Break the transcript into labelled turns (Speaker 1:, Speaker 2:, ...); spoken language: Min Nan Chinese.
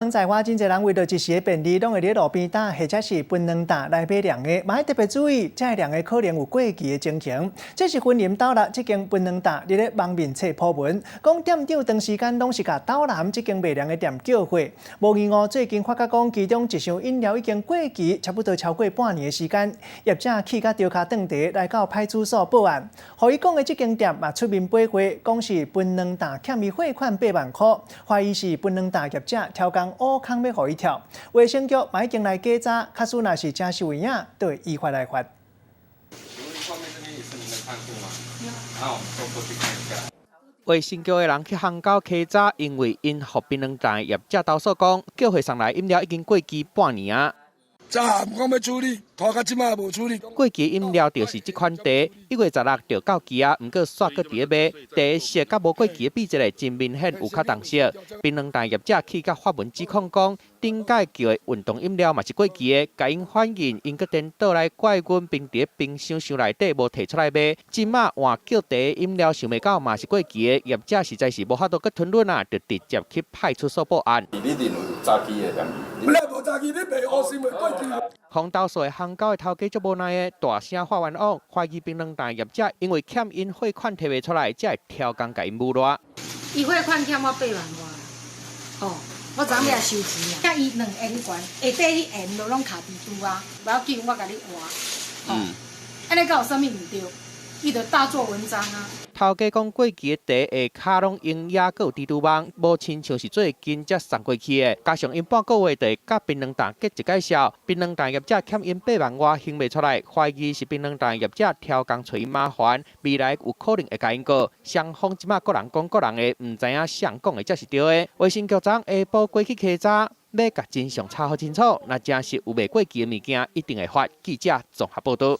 Speaker 1: 在我真濟人為著一時的便利，攏會佇路邊擔或者是檳榔擔來買涼的，嘛愛特別注意，這個涼的可能有過期的情形。這是雲林斗六這間檳榔擔佇咧網面冊 po 文，講店長長時間攏是共斗南這間賣涼的店叫貨。無意外，最近發覺講其中一箱飲料已經過期，差不多超過半年的時間。業者氣甲著跤頓茶來到派出所報案。予伊講的這間店嘛出面駁話，講是檳榔擔欠伊貨款8萬箍，懷疑是檳榔擔業者刁工烏空欲予伊跳。衛生局嘛已經來稽查，假使若是真實有影，就會依法來罰。
Speaker 2: 請問後面這邊也是您的倉庫嗎？然後我們走過去看一下。
Speaker 3: 衛生局的人去烘狗稽查，因為𪜶予檳榔擔業者投訴講，叫貨送來飲料已經過期半年啊。
Speaker 4: 早暗講欲處理，拖到這馬無處理。
Speaker 3: 過期飲料就是這款茶，1月16就到期啊，毋過煞閣佇咧賣，茶色佮無過期的比一下，真明顯有較重色。檳榔擔業者氣甲發文指控講，頂擺叫的運動飲料嘛是過期的，共𪜶反映，𪜶閣顛倒來怪阮冰佇咧冰箱箱內底無提出來賣，這馬換叫茶飲料想袂到嘛是過期的，業者實在是無法度閣吞忍啊，就直接去派出所報案。
Speaker 5: 你認為有詐欺的嫌疑？
Speaker 4: 你無詐欺，你賣烏心的過期。
Speaker 3: 予投訴的烘狗的頭家足無奈的，大聲發願講，懷疑檳榔擔業者因為欠𪜶貨款提袂出來，才會刁工共𪜶侮辱。
Speaker 6: 伊貨款欠我8萬外，哦，我昨昏來收錢啊，伊2元懸，下底彼鹽都攏卡蜘蛛啊，無要緊，我共你換，哦，按呢敢有啥物毋對？伊就大做文章啊。
Speaker 3: 頭家講過期的茶下跤攏用野閣有蜘蛛網，無親像是最近才送過去的。加上𪜶半個月就會佮檳榔擔結一擺數，檳榔擔業者欠𪜶8萬外還袂出來，懷疑是檳榔擔業者刁工揣𪜶麻煩，未來有可能會共𪜶告。雙方這馬各人講各人的，毋知影誰講的才是對的。衛生局昨下晡過去稽查，欲共真相查予清楚，若真實有賣過期的物件，一定會罰。記者綜合報導。